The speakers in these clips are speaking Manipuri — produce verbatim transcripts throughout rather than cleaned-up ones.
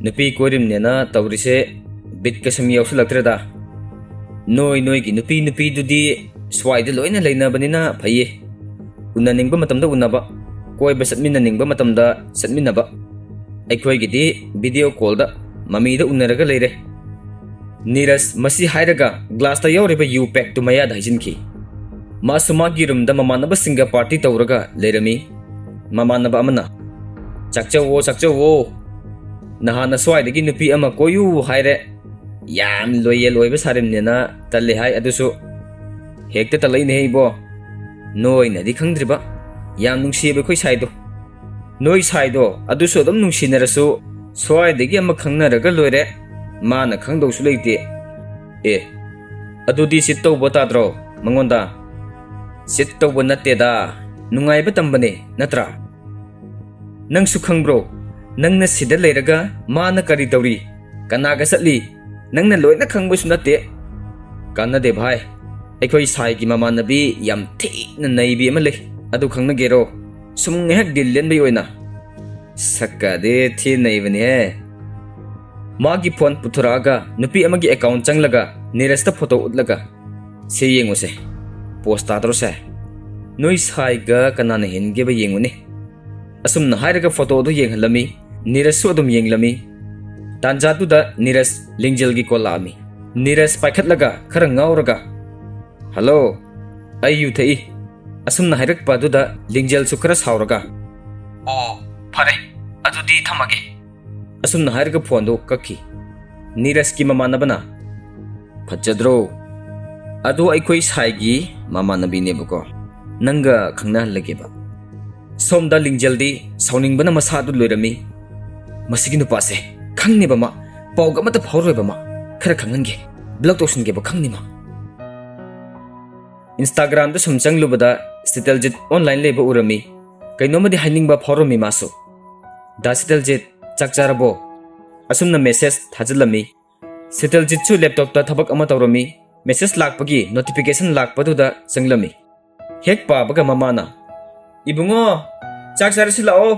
ꯅꯨꯄꯤ ꯀꯣꯏꯔꯤꯝꯅꯦꯅ ꯇꯧꯔꯤꯁꯦ ꯕꯤꯠꯀ ꯁꯨꯝ ꯌꯥꯎꯁꯤꯜꯂꯛꯇ꯭ꯔꯦꯗ꯫ ꯅꯣꯏ ꯅꯣꯏꯒꯤ ꯅꯨꯄꯤ ꯅꯨꯄꯤꯗꯨꯗꯤ ꯁ꯭ꯋꯥꯏꯗ ꯂꯣꯏꯅ ꯂꯩꯅꯕꯅꯤꯅ ꯐꯩꯌꯦ꯫ ꯎꯅꯅꯤꯡꯕ ꯃꯇꯝꯗ ꯎꯅꯕ, ꯀꯣꯏꯕ ꯆꯠꯃꯤꯟꯅꯅꯤꯡꯕ ꯃꯇꯝꯗ ꯆꯠꯃꯤꯟꯅꯕ꯫ ꯑꯩꯈꯣꯏꯒꯤꯗꯤ ꯚꯤꯗꯤꯑꯣ ꯀꯣꯜꯗ ꯃꯃꯤꯗ ꯎꯅꯔꯒ ꯂꯩꯔꯦ꯫ ꯅꯤꯔꯖ ꯃꯁꯤ ꯍꯥꯏꯔꯒ ꯒ꯭ꯂꯥꯁꯇ ꯌꯥꯎꯔꯤꯕ ꯌꯨ ꯄꯦꯛꯇꯨ ꯃꯌꯥꯗ ꯍꯩꯖꯤꯟꯈꯤ꯫ ꯃꯥꯁꯨ ꯃꯥꯒꯤ ꯔꯨꯝꯗ ꯃꯃꯥꯟꯅꯕꯁꯤꯡꯒ ꯄꯥꯔꯇꯤ ꯇꯧꯔꯒ ꯂꯩꯔꯝꯃꯤ꯫ ꯃꯃꯥꯟꯅꯕ ꯑꯃꯅ, "ꯆꯥꯛꯆꯧꯋꯣ, ꯆꯥꯛꯆꯧꯋꯣ꯫ ꯅꯍꯥꯟ ꯑꯁ꯭ꯋꯥꯏꯗꯒꯤ ꯅꯨꯄꯤ ꯑꯃ ꯀꯣꯏꯌꯨ ꯍꯥꯏꯔꯦ꯫ ꯌꯥꯝ ꯂꯣꯌꯦꯜ ꯑꯣꯏꯕ ꯁꯥꯔꯤꯝꯅꯦꯅ ꯇꯜꯂꯦ ꯍꯥꯏ, ꯑꯗꯨꯁꯨ ꯍꯦꯛꯇ ꯇꯜꯂꯛꯏꯅꯦꯍꯦ ꯏꯕꯣ꯫ ꯅꯣꯏꯅꯗꯤ ꯈꯪꯗ꯭ꯔꯤꯕ, ꯌꯥꯝ ꯅꯨꯡꯁꯤꯌꯦꯕ ꯑꯩꯈꯣꯏ ꯁꯥꯏꯗꯣ꯫ ꯅꯣꯏ ꯁꯥꯏꯗꯣ ꯑꯗꯨꯁꯨ ꯑꯗꯨꯝ ꯅꯨꯡꯁꯤꯅꯔꯁꯨ ꯁ꯭ꯋꯥꯏꯗꯒꯤ ꯑꯃ ꯈꯪꯅꯔꯒ ꯂꯣꯏꯔꯦ꯫ ꯃꯥꯅ ꯈꯪꯗꯧꯁꯨ ꯂꯩꯇꯦ꯫ ꯑꯦ, ꯑꯗꯨꯗꯤ ꯆꯤꯠ ꯇꯧꯕ ꯇꯥꯗ꯭ꯔꯣ ꯃꯉꯣꯟꯗ?" "ꯆꯤꯠ ꯇꯧꯕ ꯅꯠꯇꯦꯗ, ꯅꯨꯡꯉꯥꯏꯕ ꯇꯝꯕꯅꯦ, ꯅꯠꯇ꯭ꯔꯥ?" "ꯅꯪꯁꯨ ꯈꯪꯕ꯭ꯔꯣ? ꯅꯪꯅ ꯁꯤꯗ ꯂꯩꯔꯒ ꯃꯥꯅ ꯀꯔꯤ ꯇꯧꯔꯤ, ꯀꯅꯥꯒ ꯆꯠꯂꯤ, ꯅꯪꯅ ꯂꯣꯏꯅ ꯈꯪꯕꯁꯨ ꯅꯠꯇꯦ꯫" "ꯀꯥꯟꯅꯗꯦ ꯚꯥꯏ, ꯑꯩꯈꯣꯏ ꯁꯥꯏꯒꯤ ꯃꯃꯥꯟꯅꯕꯤ ꯌꯥꯝ ꯊꯤꯅ ꯅꯩꯕꯤ ꯑꯃ ꯂꯩ, ꯑꯗꯨ ꯈꯪꯅꯒꯦꯔꯣ? ꯁꯨꯝ ꯉꯥꯏꯍꯥꯛ ꯗꯤꯜ ꯂꯦꯟꯕꯩ ꯑꯣꯏꯅ꯫" "ꯁꯛꯀꯗꯤ ꯊꯤ ꯅꯩꯕꯅꯤꯍꯦ꯫" ꯃꯥꯒꯤ ꯐꯣꯟ ꯄꯨꯊꯣꯔꯛꯑꯒ ꯅꯨꯄꯤ ꯑꯃꯒꯤ ꯑꯦꯀꯥꯎꯟ ꯆꯪꯂꯒ ꯅꯤꯔꯖꯇ ꯐꯣꯇꯣ ꯎꯠꯂꯒ, "ꯁꯤ ꯌꯦꯡꯉꯨꯁꯦ, ꯄꯣꯁ ꯇꯥꯗ꯭ꯔꯣꯁꯦ? ꯅꯣꯏ ꯁꯥꯏꯒ ꯀꯅꯥꯅ ꯍꯦꯟꯒꯦꯕ ꯌꯦꯡꯉꯨꯅꯦ꯫" ꯑꯁꯨꯝꯅ ꯍꯥꯏꯔꯒ ꯐꯣꯇꯣ ꯑꯗꯨ ꯌꯦꯡꯍꯜꯂꯝꯃꯤ꯫ ꯅꯤꯔꯖꯁꯨ ꯑꯗꯨꯝ ꯌꯦꯡꯂꯝꯃꯤ꯫ ꯇꯥꯟꯖꯥꯗꯨꯗ ꯅꯤꯔꯖ ꯂꯤꯡꯖꯦꯜꯒꯤ ꯀꯣꯜ ꯂꯥꯛꯑꯝꯃꯤ꯫ ꯅꯤꯔꯖ ꯄꯥꯏꯈꯠꯂꯒ ꯈꯔ ꯉꯥꯎꯔꯒ, "ꯍꯜꯂꯣ, ꯑꯩ ꯌꯨ ꯊꯛꯏ꯫" ꯑꯁꯨꯝꯅ ꯍꯥꯏꯔꯛꯄ ꯑꯗꯨꯗ ꯂꯤꯡꯖꯦꯜꯁꯨ ꯈꯔ ꯁꯥꯎꯔꯒ, "ꯑꯣ, ꯐꯔꯦ, ꯑꯗꯨꯗꯤ ꯊꯝꯃꯒꯦ꯫" ꯑꯁꯨꯝꯅ ꯍꯥꯏꯔꯒ ꯐꯣꯟꯗꯨ ꯀꯛꯈꯤ꯫ ꯅꯤꯔꯖꯀꯤ ꯃꯃꯥꯟꯅꯕꯅ, "ꯐꯖꯗ꯭ꯔꯣ? ꯑꯗꯣ ꯑꯩꯈꯣꯏ ꯁꯥꯏꯒꯤ ꯃꯃꯥꯟꯅꯕꯤꯅꯦꯕꯀꯣ, ꯅꯪꯒ ꯈꯪꯅꯍꯜꯂꯒꯦꯕ꯫" ꯁꯣꯝꯗ ꯂꯤꯡꯖꯦꯜꯗꯤ ꯁꯥꯎꯅꯤꯡꯕꯅ ꯃꯁꯥꯗꯨ ꯂꯣꯏꯔꯝꯃꯤ꯫ "ꯃꯁꯤꯒꯤ ꯅꯨꯄꯥꯁꯦ ꯈꯪꯅꯦꯕ ꯃꯥ, ꯄꯥꯎꯒ ꯑꯃꯠꯇ ꯐꯥꯎꯔꯣꯏꯕ ꯃꯥ, ꯈꯔ ꯈꯪꯍꯟꯒꯦ, ꯕ꯭ꯂꯣꯛ ꯇꯧꯁꯟꯒꯦꯕ ꯈꯪꯅꯤ ꯃꯥ꯫" ꯏꯟꯁꯇꯥꯒ꯭ꯔꯥꯝꯗ ꯁꯨꯝ ꯆꯪꯂꯨꯕꯗ ꯁꯤꯇꯜꯖꯤꯠ ꯑꯣꯟꯂꯥꯏꯟ ꯂꯩꯕ ꯎꯔꯝꯃꯤ꯫ ꯀꯩꯅꯣꯝꯃꯗꯤ ꯍꯥꯏꯅꯤꯡꯕ ꯐꯥꯎꯔꯝꯃꯤ ꯃꯥꯁꯨ꯫ "ꯗꯥ ꯁꯤꯇꯜꯖꯤꯠ, ꯆꯥꯛ ꯆꯥꯔꯕꯣ?" ꯑꯁꯨꯝꯅ ꯃꯦꯁꯦꯖ ꯊꯥꯖꯤꯜꯂꯝꯃꯤ꯫ ꯁꯤꯇꯜꯖꯤꯠꯁꯨ ꯂꯦꯞꯇꯣꯞꯇ ꯊꯕꯛ ꯑꯃ ꯇꯧꯔꯝꯃꯤ꯫ ꯃꯦꯁꯦꯖ ꯂꯥꯛꯄꯒꯤ ꯅꯣꯇꯤꯐꯤꯀꯦꯁꯟ ꯂꯥꯛꯄꯗꯨꯗ ꯆꯪꯂꯝꯃꯤ꯫ ꯍꯦꯛ ꯄꯥꯕꯒ ꯃꯃꯥꯅ, "ꯏꯕꯨꯡꯉꯣ, ꯆꯥꯛ ꯆꯥꯔꯁꯤ ꯂꯥꯛꯑꯣ꯫"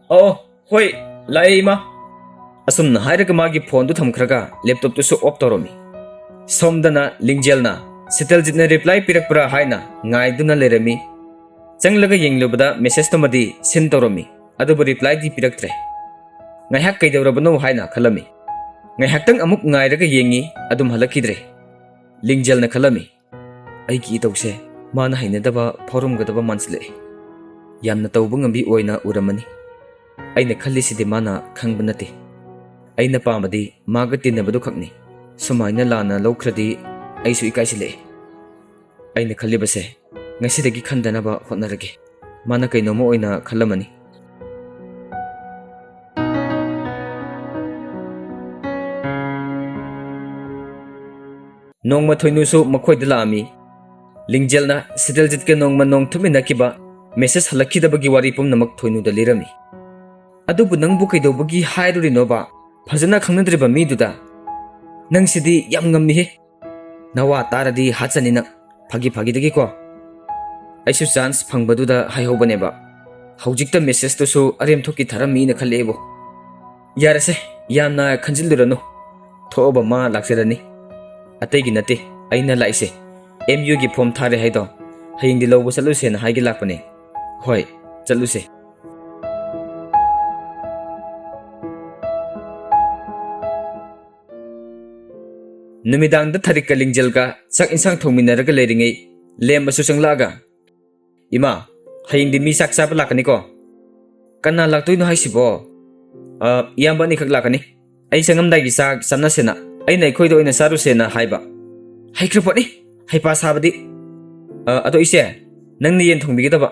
"ꯑꯣ, ꯍꯣꯏ, ꯂꯥꯛꯑꯦ ꯏꯃꯥ꯫" ꯑꯁꯨꯝꯅ ꯍꯥꯏꯔꯒ ꯃꯥꯒꯤ ꯐꯣꯟꯗꯨ ꯊꯝꯈ꯭ꯔꯒ ꯂꯦꯞꯇꯣꯞꯇꯨꯁꯨ ꯑꯣꯐ ꯇꯧꯔꯝꯃꯤ꯫ ꯁꯣꯝꯗꯅ ꯂꯤꯡꯖꯦꯜꯅ ꯁꯤꯇꯜꯖꯤꯠꯅ ꯔꯤꯄ꯭ꯂꯥꯏ ꯄꯤꯔꯛꯄ꯭ꯔꯥ ꯍꯥꯏꯅ ꯉꯥꯏꯗꯨꯅ ꯂꯩꯔꯝꯃꯤ꯫ ꯆꯪꯂꯒ ꯌꯦꯡꯂꯨꯕꯗ ꯃꯦꯁꯦꯖꯇꯨꯃꯗꯤ ꯁꯤꯟ ꯇꯧꯔꯝꯃꯤ, ꯑꯗꯨꯕꯨ ꯔꯤꯄ꯭ꯂꯥꯏꯗꯤ ꯄꯤꯔꯛꯇ꯭ꯔꯦ꯫ ꯉꯥꯏꯍꯥꯛ ꯀꯩꯗꯧꯔꯕꯅꯣ ꯍꯥꯏꯅ ꯈꯜꯂꯝꯃꯤ꯫ ꯉꯥꯏꯍꯥꯛꯇꯪ ꯑꯃꯨꯛ ꯉꯥꯏꯔꯒ ꯌꯦꯡꯉꯤ, ꯑꯗꯨꯝ ꯍꯜꯂꯛꯈꯤꯗ꯭ꯔꯦ꯫ ꯂꯤꯡꯖꯦꯜꯅ ꯈꯜꯂꯝꯃꯤ, "ꯑꯩꯒꯤ ꯏꯇꯧꯁꯦ ꯃꯥꯅ ꯍꯩꯅꯗꯕ ꯐꯥꯎꯔꯝꯒꯗꯕ ꯃꯥꯟꯁꯤꯜꯂꯛꯑꯦ꯫ ꯌꯥꯝꯅ ꯇꯧꯕ ꯉꯝꯕꯤ ꯑꯣꯏꯅ ꯎꯔꯝꯃꯅꯤ꯫ ꯑꯩꯅ ꯈꯜꯂꯤꯁꯤꯗꯤ ꯃꯥꯅ ꯈꯪꯕ ꯅꯠꯇꯦ꯫ ꯑꯩꯅ ꯄꯥꯝꯕꯗꯤ ꯃꯥꯒ ꯇꯤꯟꯅꯕꯗꯨ ꯈꯛꯅꯤ꯫ ꯁꯨꯃꯥꯏꯅ ꯂꯥꯟꯅ ꯂꯧꯈ꯭ꯔꯗꯤ ꯑꯩꯁꯨ ꯏꯀꯥꯏꯁꯤꯜꯂꯛꯑꯦ꯫ ꯑꯩꯅ ꯈꯜꯂꯤꯕꯁꯦ ꯉꯁꯤꯗꯒꯤ ꯈꯟꯗꯅꯕ ꯍꯣꯠꯅꯔꯒꯦ꯫ ꯃꯥꯅ ꯀꯩꯅꯣꯝꯃ ꯑꯣꯏꯅ ꯈꯜꯂꯝꯃꯅꯤ"꯫ ꯅꯣꯡꯃ ꯊꯣꯏꯅꯨꯁꯨ ꯃꯈꯣꯏꯗ ꯂꯥꯛꯑꯝꯃꯤ꯫ ꯂꯤꯡꯖꯦꯜꯅ ꯁꯤꯇꯜꯖꯤꯠꯀ ꯅꯣꯡꯃ ꯅꯣꯡ ꯊꯨꯞꯃꯤꯟꯅꯈꯤꯕ, ꯃꯦꯁꯦꯖ ꯍꯜꯂꯛꯈꯤꯗꯕꯒꯤ ꯋꯥꯔꯤ ꯄꯨꯝꯅꯃꯛ ꯊꯣꯏꯅꯨꯗ ꯂꯤꯔꯝꯃꯤ꯫ "ꯑꯗꯨꯕꯨ ꯅꯪꯕꯨ ꯀꯩꯗꯧꯕꯒꯤ ꯍꯥꯏꯔꯨꯔꯤꯅꯣꯕ? ꯐꯖꯅ ꯈꯪꯅꯗ꯭ꯔꯤꯕ ꯃꯤꯗꯨꯗ? ꯅꯪꯁꯤꯗꯤ ꯌꯥꯝ ꯉꯝꯃꯤꯍꯦ꯫ ꯅꯋꯥ ꯇꯥꯔꯗꯤ ꯍꯥꯠꯆꯅꯤ ꯅꯪ꯫ ꯐꯥꯒꯤ ꯐꯥꯒꯤꯗꯒꯤꯀꯣ꯫ ꯑꯩꯁꯨ ꯆꯥꯟꯁ ꯐꯪꯕꯗꯨꯗ ꯍꯥꯏꯍꯧꯕꯅꯦꯕ꯫ ꯍꯧꯖꯤꯛꯇ ꯃꯦꯁꯦꯖꯇꯨꯁꯨ ꯑꯔꯦꯝ ꯊꯣꯛꯀꯤ ꯊꯥꯔꯝꯃꯤꯅ ꯈꯜꯂꯛꯑꯦꯕꯣ꯫ ꯌꯥꯔꯦꯁꯦ, ꯌꯥꯝꯅ ꯈꯟꯖꯤꯜꯂꯨꯔꯅꯨ꯫ ꯊꯣꯛꯑꯕ ꯃꯥ ꯂꯥꯛꯆꯔꯅꯤ꯫ ꯑꯇꯩꯒꯤ ꯅꯠꯇꯦ, ꯑꯩꯅ ꯂꯥꯛꯏꯁꯦ ꯑꯦꯝ ꯌꯨꯒꯤ ꯐꯣꯝ ꯊꯥꯔꯦ ꯍꯥꯏꯗꯣ꯫ ꯍꯌꯦꯡꯗꯤ ꯂꯧꯕ ꯆꯠꯂꯨꯁꯦꯅ ꯍꯥꯏꯒꯦ ꯂꯥꯛꯄꯅꯦ꯫ ꯍꯣꯏ, ꯆꯠꯂꯨꯁꯦ"꯫ ꯅꯨꯃꯤꯗꯥꯡꯗ ꯊꯔꯤꯛꯀ ꯂꯤꯡꯖꯦꯜꯒ ꯆꯥꯛ ꯏꯟꯁꯥꯡ ꯊꯣꯡꯃꯤꯟꯅꯔꯒ ꯂꯩꯔꯤꯉꯩ, ꯂꯦꯝꯕꯁꯨ ꯆꯪꯂꯛꯑꯒ, "ꯏꯃꯥ, ꯍꯌꯦꯡꯗꯤ ꯃꯤ ꯆꯥꯛ ꯆꯥꯕ ꯂꯥꯛꯀꯅꯤꯀꯣ?" "ꯀꯅꯥ ꯂꯥꯛꯇꯣꯏꯅꯣ ꯍꯥꯏꯁꯤꯕꯣ?" "ꯑ, ꯏꯌꯥꯝꯕ ꯑꯅꯤꯈꯛ ꯂꯥꯛꯀꯅꯤ꯫ ꯑꯩ ꯆꯪꯉꯝꯗꯥꯏꯒꯤ ꯆꯥꯛ ꯆꯥꯅꯁꯦꯅ, ꯑꯩꯅ ꯑꯩꯈꯣꯏꯗ ꯑꯣꯏꯅ ꯆꯥꯔꯨꯁꯦꯅ ꯍꯥꯏꯕ"꯫ "ꯍꯩꯈ꯭ꯔ ꯄꯣꯠꯅꯤ, ꯍꯩꯄꯥ ꯁꯥꯕꯗꯤ꯫ ꯑ, ꯑꯗꯣ ꯏꯆꯦ, ꯅꯪꯅ ꯌꯦꯟ ꯊꯣꯡꯕꯤꯒꯗꯕ"꯫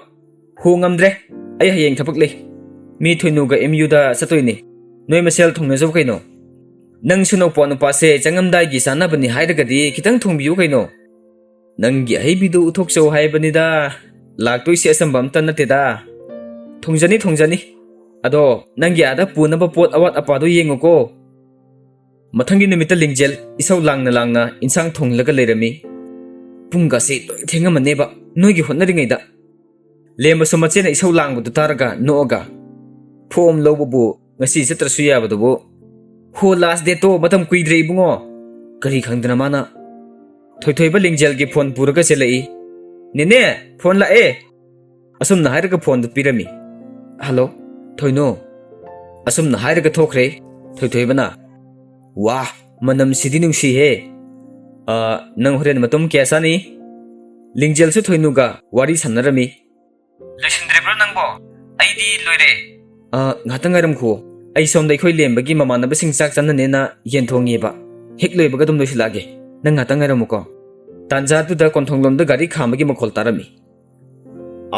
"ꯍꯣ, ꯉꯝꯗ꯭ꯔꯦ꯫ ꯑꯩ ꯍꯌꯦꯡ ꯊꯕꯛ ꯂꯩ꯫ ꯃꯤ ꯊꯣꯏꯅꯨꯒ ꯑꯦꯝ ꯌꯨꯗ ꯆꯠꯇꯣꯏꯅꯤ꯫ ꯅꯣꯏ ꯃꯁꯦꯜ ꯊꯣꯡꯅꯖꯧ ꯀꯩꯅꯣ꯫ ꯅꯪꯁꯨ ꯅꯧꯄꯣ ꯅꯨꯄꯥꯁꯦ ꯆꯪꯉꯝꯗꯥꯏꯒꯤ ꯆꯥꯅꯕꯅꯤ ꯍꯥꯏꯔꯒꯗꯤ ꯈꯤꯇꯪ ꯊꯣꯡꯕꯤꯌꯨ ꯀꯩꯅꯣ꯫ ꯅꯪꯒꯤ ꯑꯍꯩꯕꯤꯗꯨ ꯎꯠꯊꯣꯛꯆꯧ ꯍꯥꯏꯕꯅꯤꯗ꯫ ꯂꯥꯛꯇꯣꯏꯁꯦ ꯑꯆꯝꯕ ꯑꯝꯇ ꯅꯠꯇꯦꯗ꯫ ꯊꯣꯡꯖꯅꯤ, ꯊꯣꯡꯖꯅꯤ꯫ ꯑꯗꯣ ꯅꯪꯒꯤ ꯑꯥꯗ ꯄꯨꯅꯕ ꯄꯣꯠ ꯑꯋꯥꯠ ꯑꯄꯥꯗꯣ ꯌꯦꯡꯉꯨꯀꯣ"꯫ ꯃꯊꯪꯒꯤ ꯅꯨꯃꯤꯠꯇ ꯂꯤꯡꯖꯦꯜ ꯏꯁꯧ ꯂꯥꯡꯅ ꯂꯥꯡꯅ ꯏꯟꯁꯥꯡ ꯊꯣꯡꯂꯒ ꯂꯩꯔꯝꯃꯤ꯫ ꯄꯨꯡꯒꯁꯦ ꯂꯣꯏ ꯊꯦꯡꯉꯝꯃꯅꯦꯕ ꯅꯣꯏꯒꯤ ꯍꯣꯠꯅꯔꯤꯉꯩꯗ꯫ ꯂꯦꯝꯕꯁꯨ ꯃꯆꯦꯅ ꯏꯁꯧ ꯂꯥꯡꯕꯗꯨ ꯇꯥꯔꯒ ꯅꯣꯛꯑꯒ, "ꯐꯣꯝ ꯂꯧꯕꯕꯨ ꯉꯁꯤ ꯆꯠꯇ꯭ꯔꯁꯨ ꯌꯥꯕꯗꯨꯕꯨ"꯫ "ꯍꯣ, last date ꯇꯣ ꯃꯇꯝ ꯀꯨꯏꯗ꯭ꯔꯦ ꯏꯕꯨꯡꯉꯣ"꯫ ꯀꯔꯤ ꯈꯪꯗꯅ ꯃꯥꯅ ꯊꯣꯏꯊꯣꯏꯕ ꯂꯤꯡꯖꯦꯜꯒꯤ phone ꯄꯨꯔꯒ ꯆꯦꯜꯂꯛꯏ꯫ "ꯅꯦꯅꯦ, phone ꯂꯥꯛꯑꯦ"꯫ ꯑꯁꯨꯝꯅ ꯍꯥꯏꯔꯒ phone ꯗꯨ ꯄꯤꯔꯝꯃꯤ꯫ "Hello, ꯊꯣꯏꯅꯨ"꯫ ꯑꯁꯨꯝꯅ ꯍꯥꯏꯔꯒ ꯊꯣꯛꯈ꯭ꯔꯦ ꯊꯣꯏꯊꯣꯏꯕꯅ꯫ "ꯋꯥ, ꯃꯅꯝꯁꯤꯗꯤ ꯅꯨꯡꯁꯤꯍꯦ꯫ ꯑ, ꯅꯪ ꯍꯣꯔꯦꯟ ꯃꯇꯨꯝ ꯀꯌꯥ ꯆꯥꯅꯤ?" ꯂꯤꯡꯖꯦꯜꯁꯨ ꯊꯣꯏꯅꯨꯒ ꯋꯥꯔꯤ ꯁꯥꯟꯅꯔꯝꯃꯤ꯫ "ꯂꯣꯏꯁꯤꯟꯗ꯭ꯔꯤꯕ꯭ꯔꯣ ꯅꯪꯕꯣ? ꯑꯩꯗꯤ ꯂꯣꯏꯔꯦ"꯫ "ꯑ, ꯉꯥꯛꯇꯪ ꯉꯥꯏꯔꯝꯈꯨꯑꯣ꯫ ꯑꯩ ꯁꯣꯝꯗ ꯑꯩꯈꯣꯏ ꯂꯦꯝꯕꯒꯤ ꯃꯃꯥꯟꯅꯕꯁꯤꯡ ꯆꯥꯛ ꯆꯥꯅꯅꯦꯅ ꯌꯦꯟ ꯊꯣꯡꯉꯤꯕ꯫ ꯍꯦꯛ ꯂꯣꯏꯕꯒ ꯑꯗꯨꯝ ꯂꯣꯏꯁꯤꯜꯂꯛꯑꯒꯦ꯫ ꯅꯪ ꯉꯥꯛꯇꯪ ꯉꯥꯏꯔꯝꯃꯨꯀꯣ"꯫ ꯇꯥꯟꯖꯥꯗꯨꯗ ꯀꯣꯟꯊꯣꯡꯂꯣꯝꯗ ꯒꯥꯔꯤ ꯈꯥꯝꯕꯒꯤ ꯃꯈꯣꯜ ꯇꯥꯔꯝꯃꯤ꯫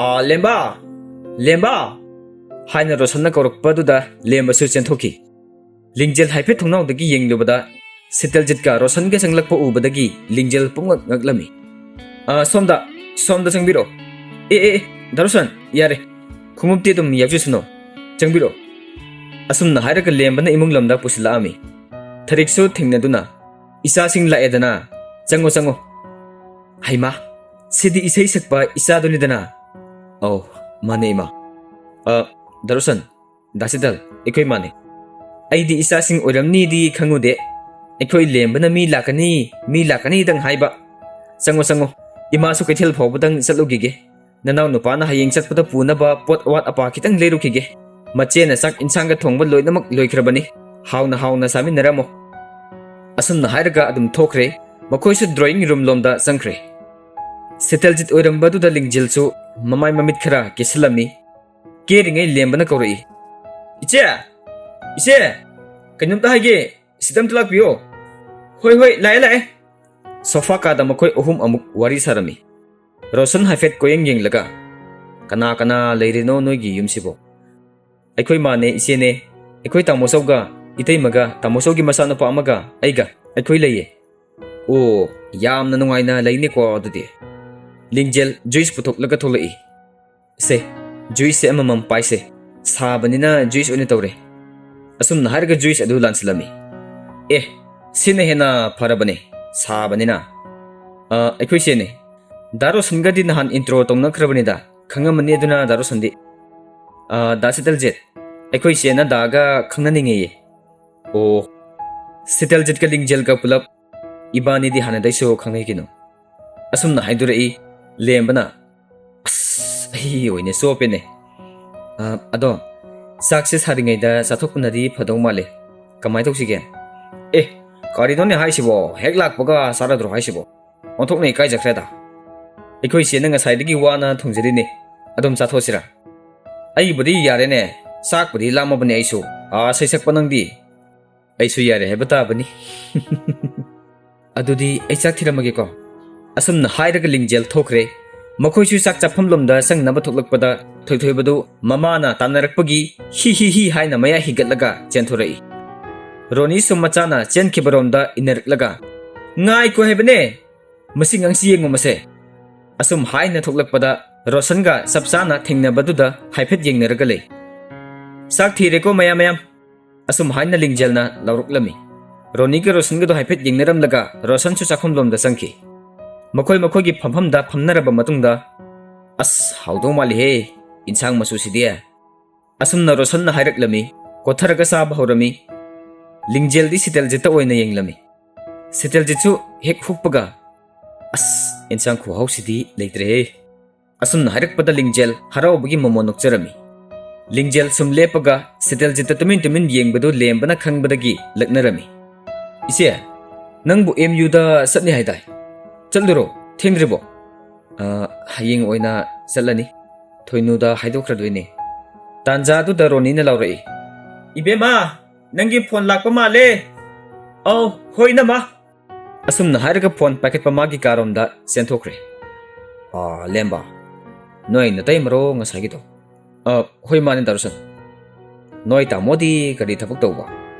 "ꯑ, ꯂꯦꯝꯕ! ꯂꯦꯝꯕ!" ꯍꯥꯏꯅ ꯔꯣꯁꯟꯅ ꯀꯧꯔꯛꯄꯗꯨꯗ ꯂꯦꯝꯕꯁꯨ ꯆꯦꯟꯊꯣꯛꯈꯤ꯫ ꯂꯤꯡꯖꯦꯜ ꯍꯥꯏꯐꯦꯠ ꯊꯣꯡꯅꯥꯎꯗꯒꯤ ꯌꯦꯡꯂꯨꯕꯗ ꯁꯤꯇꯜꯖꯤꯠꯀ ꯔꯣꯁꯟꯒ ꯆꯪꯂꯛꯄ ꯎꯕꯗꯒꯤ ꯂꯤꯡꯖꯦꯜ ꯄꯨꯡꯉꯛ ꯉꯛꯂꯝꯃꯤ꯫ "ꯑ, ꯁꯣꯝꯗ, ꯁꯣꯝꯗ ꯆꯪꯕꯤꯔꯛꯑꯣ꯫ ꯑꯦ, ꯑꯦ, ꯑꯦ, ꯗꯥ ꯔꯣꯁꯟ, ꯌꯥꯔꯦ꯫ ꯈꯣꯡꯎꯞꯇꯤ ꯑꯗꯨꯝ ꯌꯥꯎꯖꯁꯅꯨ꯫ ꯆꯪꯕꯤꯔꯛꯑꯣ"꯫ ꯑꯁꯨꯝꯅ ꯍꯥꯏꯔꯒ ꯂꯦꯝꯕꯅ ꯏꯃꯨꯡ ꯂꯣꯝꯗ ꯄꯨꯁꯤꯜꯂꯛꯑꯝꯃꯤ꯫ ꯊꯔꯤꯛꯁꯨ ꯊꯦꯡꯅꯗꯨꯅ, "ꯏꯆꯥꯁꯤꯡ ꯂꯥꯛꯑꯦꯗꯅ, ꯆꯪꯉꯣ, ꯆꯪꯉꯣ"꯫ "ꯍꯩꯃꯥ, ꯁꯤꯗꯤ ꯏꯁꯩ ꯁꯛꯄ ꯏꯆꯥꯗꯨꯅꯤꯗꯅ"꯫ "ꯑꯧ, ꯃꯥꯅꯦ ꯏꯃꯥ"꯫ "ꯑ, ꯗꯥ ꯔꯣꯁꯟ, ꯗꯥ ꯁꯤꯇꯜ, ꯑꯩꯈꯣꯏ ꯃꯥꯅꯦ꯫ ꯑꯩꯗꯤ ꯏꯆꯥꯁꯤꯡ ꯑꯣꯏꯔꯝꯅꯤꯗꯤ ꯈꯪꯉꯨꯗꯦ꯫ ꯑꯩꯈꯣꯏ ꯂꯦꯝꯕꯅ ꯃꯤ ꯂꯥꯛꯀꯅꯤ, ꯃꯤ ꯂꯥꯛꯀꯅꯤꯗꯪ ꯍꯥꯏꯕ꯫ ꯆꯪꯉꯣ, ꯆꯪꯉꯣ꯫ ꯏꯃꯥꯁꯨ ꯀꯩꯊꯦꯜ ꯐꯥꯎꯕꯗꯪ ꯆꯠꯂꯨꯈꯤꯒꯦ꯫ ꯅꯅꯥꯎ ꯅꯨꯄꯥꯅ ꯍꯌꯦꯡ ꯆꯠꯄꯗ ꯄꯨꯅꯕ ꯄꯣꯠ ꯑꯋꯥꯠ ꯑꯄꯥ ꯈꯤꯇꯪ ꯂꯩꯔꯨꯈꯤꯒꯦ꯫ ꯃꯆꯦꯅ ꯆꯥꯛ ꯏꯟꯁꯥꯡꯒ ꯊꯣꯡꯕ ꯂꯣꯏꯅꯃꯛ ꯂꯣꯏꯈ꯭ꯔꯕꯅꯤ꯫ ꯍꯥꯎꯅ ꯍꯥꯎꯅ ꯆꯥꯃꯤꯟꯅꯔꯝꯃꯣ"꯫ ꯑꯁꯨꯝꯅ ꯍꯥꯏꯔꯒ ꯑꯗꯨꯝ ꯊꯣꯛꯈ꯭ꯔꯦ꯫ ꯃꯈꯣꯏꯁꯨ drawing room ꯂꯣꯝꯗ ꯆꯪꯈ꯭ꯔꯦ꯫ ꯁꯤꯇꯜꯖꯤꯠ ꯑꯣꯏꯔꯝꯕꯗꯨꯗ ꯂꯤꯡꯖꯦꯜꯁꯨ ꯃꯃꯥꯏ ꯃꯃꯤꯠ ꯈꯔ ꯀꯦꯁꯤꯜꯂꯝꯃꯤ꯫ ꯀꯦꯔꯤꯉꯩ ꯂꯦꯝꯕꯅ ꯀꯧꯔꯛꯏ, "ꯏꯆꯦ! ꯏꯆꯦ! ꯀꯩꯅꯣꯝꯇ ꯍꯥꯏꯒꯦ, ꯁꯤꯗ ꯑꯝꯇ ꯂꯥꯛꯄꯤꯌꯣ"꯫ "ꯍꯣꯏ, ꯍꯣꯏ, ꯂꯥꯛꯑꯦ, ꯂꯥꯛꯑꯦ"꯫ ꯁꯣꯐꯥ ꯀꯥꯗ ꯃꯈꯣꯏ ꯑꯍꯨꯝ ꯑꯃꯨꯛ ꯋꯥꯔꯤ ꯁꯥꯔꯝꯃꯤ꯫ ꯔꯣꯁꯟ ꯍꯥꯏꯐꯦꯠ ꯀꯣꯏꯌꯦꯡ ꯌꯦꯡꯂꯒ, "ꯀꯅꯥ ꯀꯅꯥ ꯂꯩꯔꯤꯅꯣ ꯅꯣꯏꯒꯤ ꯌꯨꯝꯁꯤꯕꯣ?" "ꯑꯩꯈꯣꯏ ꯃꯥꯅꯦ, ꯏꯆꯦꯅꯦ, ꯑꯩꯈꯣꯏ ꯇꯥꯃꯣꯆꯧꯒ, ꯏꯇꯩꯃꯒ, ꯇꯥꯃꯣꯆꯧꯒꯤ ꯃꯆꯥꯅꯨꯄꯥ ꯑꯃꯒ, ꯑꯩꯒ, ꯑꯩꯈꯣꯏ ꯂꯩꯌꯦ"꯫ "ꯑꯣ, ꯌꯥꯝꯅ ꯅꯨꯡꯉꯥꯏꯅ ꯂꯩꯅꯦꯀꯣ ꯑꯗꯨꯗꯤ"꯫ ꯂꯤꯡꯖꯦꯜ juice ꯄꯨꯊꯣꯛꯂꯒ ꯊꯣꯛꯂꯛꯏ꯫ "ꯁꯦ, juice ꯁꯦ ꯑꯃꯃꯝ ꯄꯥꯏꯁꯦ꯫ ꯁꯥꯕꯅꯤꯅ juice ꯑꯣꯏꯅ ꯇꯧꯔꯦ"꯫ ꯑꯁꯨꯝꯅ ꯍꯥꯏꯔꯒ juice ꯑꯗꯨ ꯂꯥꯟꯁꯤꯜꯂꯝꯃꯤ꯫ "ꯑꯦ, ꯁꯤꯅ ꯍꯦꯟꯅ ꯐꯔꯕꯅꯦ, ꯁꯥꯕꯅꯤꯅ"꯫ "ꯑ, ꯑꯩꯈꯣꯏ ꯆꯦꯅꯦ꯫ ꯗꯥ ꯔꯣꯁꯟꯒꯗꯤ ꯅꯍꯥꯟ intro ꯇꯧꯅꯈ꯭ꯔꯕꯅꯤꯗ, ꯈꯪꯉꯝꯃꯅꯤ ꯑꯗꯨꯅ ꯗꯥ ꯔꯣꯁꯟꯗꯤ"꯫ "ꯑ, ꯗꯥ ꯁꯤꯇꯜꯖꯤꯠ, ꯑꯩꯈꯣꯏ ꯆꯦꯅ ꯗꯥꯒ ꯈꯪꯅꯅꯤꯡꯉꯦꯌꯦ"꯫ ꯑꯣ, ꯁꯤꯇꯜꯖꯤꯠꯀ ꯂꯤꯡꯖꯦꯜꯒ ꯄꯨꯂꯞ ꯏꯕꯥꯅꯤꯗꯤ ꯍꯥꯟꯅꯗꯩꯁꯨ ꯈꯪꯅꯩ ꯀꯩꯅꯣ꯫ ꯑꯁꯨꯝꯅ ꯍꯥꯏꯗꯣꯔꯛꯏ ꯂꯦꯝꯕꯅ꯫ ꯑꯁ, ꯑꯩ ꯑꯣꯏꯅ ꯆꯣꯞꯄꯦꯅꯦ꯫ ꯑ, ꯑꯗꯣ, ꯆꯥꯛꯁꯦ ꯁꯥꯔꯤꯉꯩꯗ ꯆꯥꯊꯣꯛꯄꯅꯗꯤ ꯐꯗꯧ ꯃꯥꯜꯂꯦ꯫ ꯀꯃꯥꯏ ꯇꯧꯁꯤꯒꯦ? ꯑꯦ, ꯀꯔꯤꯅꯣꯅꯦ ꯍꯥꯏꯁꯤꯕꯣ? ꯍꯦꯛ ꯂꯥꯛꯄꯒ ꯆꯥꯔꯗ꯭ꯔꯣ ꯍꯥꯏꯁꯤꯕꯣ? ꯑꯣꯟꯊꯣꯛꯅ ꯏꯀꯥꯏꯖꯈ꯭ꯔꯦꯗ꯫ ꯑꯩꯈꯣꯏ ꯏꯆꯦꯅ ꯉꯁꯥꯏꯗꯒꯤ ꯋꯥꯅ ꯊꯣꯡꯖꯔꯤꯅꯦ꯫ ꯑꯗꯨꯝ ꯆꯥꯊꯣꯛꯁꯤꯔꯥ? ꯑꯩꯕꯨꯗꯤ ꯌꯥꯔꯦꯅꯦ꯫ ꯆꯥꯛꯄꯨꯗꯤ ꯂꯥꯝꯃꯕꯅꯦ ꯑꯩꯁꯨ꯫ ꯑꯥ, ꯁꯩꯁꯛꯄ ꯅꯪꯗꯤ? ꯑꯩꯁꯨ ꯌꯥꯔꯦ ꯍꯥꯏꯕ ꯇꯥꯕꯅꯤ꯫ ꯑꯗꯨꯗꯤ ꯑꯩ ꯆꯥꯛ ꯊꯤꯔꯝꯃꯒꯦꯀꯣ꯫ ꯑꯁꯨꯝꯅ ꯍꯥꯏꯔꯒ ꯂꯤꯡꯖꯦꯜ ꯊꯣꯛꯈ꯭ꯔꯦ꯫ ꯃꯈꯣꯏꯁꯨ ꯆꯥꯛ ꯆꯥꯐꯝꯂꯣꯝꯗ ꯆꯪꯅꯕ ꯊꯣꯛꯂꯛꯄꯗ ꯊꯣꯏꯊꯣꯏꯕꯗꯨ ꯃꯃꯥꯅ ꯇꯥꯟꯅꯔꯛꯄꯒꯤ ꯍꯤ ꯍꯤ ꯍꯤ ꯍꯥꯏꯅ ꯃꯌꯥ ꯍꯤꯒꯠꯂꯒ ꯆꯦꯟꯊꯣꯔꯛꯏ꯫ ꯔꯣꯅꯤꯁꯨ ꯃꯆꯥꯅ ꯆꯦꯟꯈꯤꯕꯔꯣꯝꯗ ꯏꯟꯅꯔꯛꯂꯒ, "ꯉꯥꯏꯈꯣ ꯍꯥꯏꯕꯅꯦ, ꯃꯁꯤ ꯉꯪꯁꯤ ꯌꯦꯡꯉꯨ ꯃꯁꯦ"꯫ ꯑꯁꯨꯝ ꯍꯥꯏꯅ ꯊꯣꯛꯂꯛꯄꯗ ꯔꯣꯁꯟꯒ ꯆꯞ ꯆꯥꯅ ꯊꯦꯡꯅꯕꯗꯨꯗ ꯍꯥꯏꯐꯦꯠ ꯌꯦꯡꯅꯔꯒ ꯂꯩ꯫ "ꯆꯥꯛ ꯊꯤꯔꯦꯀꯣ ꯃꯌꯥꯝ ꯃꯌꯥꯝ"꯫ ꯑꯁꯨꯝ ꯍꯥꯏꯅ ꯂꯤꯡꯖꯦꯜꯅ ꯂꯥꯎꯔꯛꯂꯝꯃꯤ꯫ ꯔꯣꯅꯤꯒ ꯔꯣꯁꯟꯒꯗꯣ ꯍꯥꯏꯐꯦꯠ ꯌꯦꯡꯅꯔꯝꯂꯒ ꯔꯣꯁꯟꯁꯨ ꯆꯥꯛꯈꯨꯝꯂꯣꯝꯗ ꯆꯪꯈꯤ꯫ ꯃꯈꯣꯏ ꯃꯈꯣꯏꯒꯤ ꯐꯝꯐꯝꯗ ꯐꯝꯅꯔꯕ ꯃꯇꯨꯡꯗ, "ꯑꯁ, ꯍꯥꯎꯗꯧ ꯃꯥꯜꯂꯤꯍꯦ, ꯏꯟꯁꯥꯡ ꯃꯆꯨꯁꯤꯗꯤ"꯫ ꯑꯁꯨꯝꯅ ꯔꯣꯁꯟꯅ ꯍꯥꯏꯔꯛꯂꯝꯃꯤ꯫ ꯀꯣꯠꯊꯔꯒ ꯆꯥꯕ ꯍꯧꯔꯝꯃꯤ꯫ ꯂꯤꯡꯖꯦꯜꯗꯤ ꯁꯤꯇꯦꯜꯖꯤꯠꯇ ꯑꯣꯏꯅ ꯌꯦꯡꯂꯝꯃꯤ꯫ ꯁꯤꯇꯦꯜꯖꯤꯠꯁꯨ ꯍꯦꯛ ꯍꯨꯛꯄꯒ, "ꯑꯁ, ꯏꯟꯁꯥꯡ ꯈꯨꯍꯥꯎꯁꯤꯗꯤ ꯂꯩꯇ꯭ꯔꯦꯍꯦ"꯫ ꯑꯁꯨꯝꯅ ꯍꯥꯏꯔꯛꯄꯗ ꯂꯤꯡꯖꯦꯜ ꯍꯔꯥꯎꯕꯒꯤ ꯃꯃꯣꯟ ꯅꯣꯛꯆꯔꯝꯃꯤ꯫ ꯂꯤꯡꯖꯦꯜ ꯁꯨꯝ ꯂꯦꯞꯄꯒ ꯁꯤꯇꯦꯜꯖꯤꯠꯇ ꯇꯨꯃꯤꯟ ꯇꯨꯃꯤꯟ ꯌꯦꯡꯕꯗꯨ ꯂꯦꯝꯕꯅ ꯈꯪꯕꯗꯒꯤ ꯂꯛꯅꯔꯝꯃꯤ꯫ "ꯏꯆꯦ, ꯅꯪꯕꯨ ꯑꯦꯝ ꯌꯨꯗ ꯆꯠꯅꯤ ꯍꯥꯏꯗꯥꯏ? ꯆꯠꯂꯨꯔꯣ, ꯊꯦꯡꯗ꯭ꯔꯤꯕꯣ?" "ꯑ, ꯍꯌꯦꯡ ꯑꯣꯏꯅ ꯆꯠꯂꯅꯤ"꯫ ꯊꯣꯏꯅꯨꯗ ꯍꯥꯏꯗꯣꯛꯈ꯭ꯔꯗꯣꯏꯅꯦ꯫ ꯇꯥꯟꯖꯥꯗꯨꯗ ꯔꯣꯅꯤꯅ ꯂꯥꯎꯔꯛꯏ꯫ "ꯏꯕꯦꯝꯃ, ꯅꯪꯒꯤ ꯐꯣꯟ ꯂꯥꯛꯄ ꯃꯥꯜꯂꯦ"꯫ "ꯑꯧ, ꯍꯣꯏ, ꯏꯅꯝꯃ"꯫ ꯑꯁꯨꯝꯅ ꯍꯥꯏꯔꯒ ꯐꯣꯟ ꯄꯥꯏꯈꯠꯄ ꯃꯥꯒꯤ ꯀꯥꯔꯣꯝꯗ ꯆꯦꯟꯊꯣꯛꯈ꯭ꯔꯦ꯫ "ꯑꯥ, ꯂꯦꯝꯕ, ꯅꯣꯏ ꯅꯇꯩꯃꯔꯣ ꯉꯁꯥꯏꯒꯤꯗꯣ?" "ꯑ, ꯍꯣꯏ, ꯃꯥꯅꯦ, ꯗꯥ ꯔꯣꯁꯟ"꯫ "ꯅꯣꯏ ꯇꯥꯃꯣꯗꯤ ꯀꯔꯤ ꯊꯕꯛ ꯇꯧꯕ?"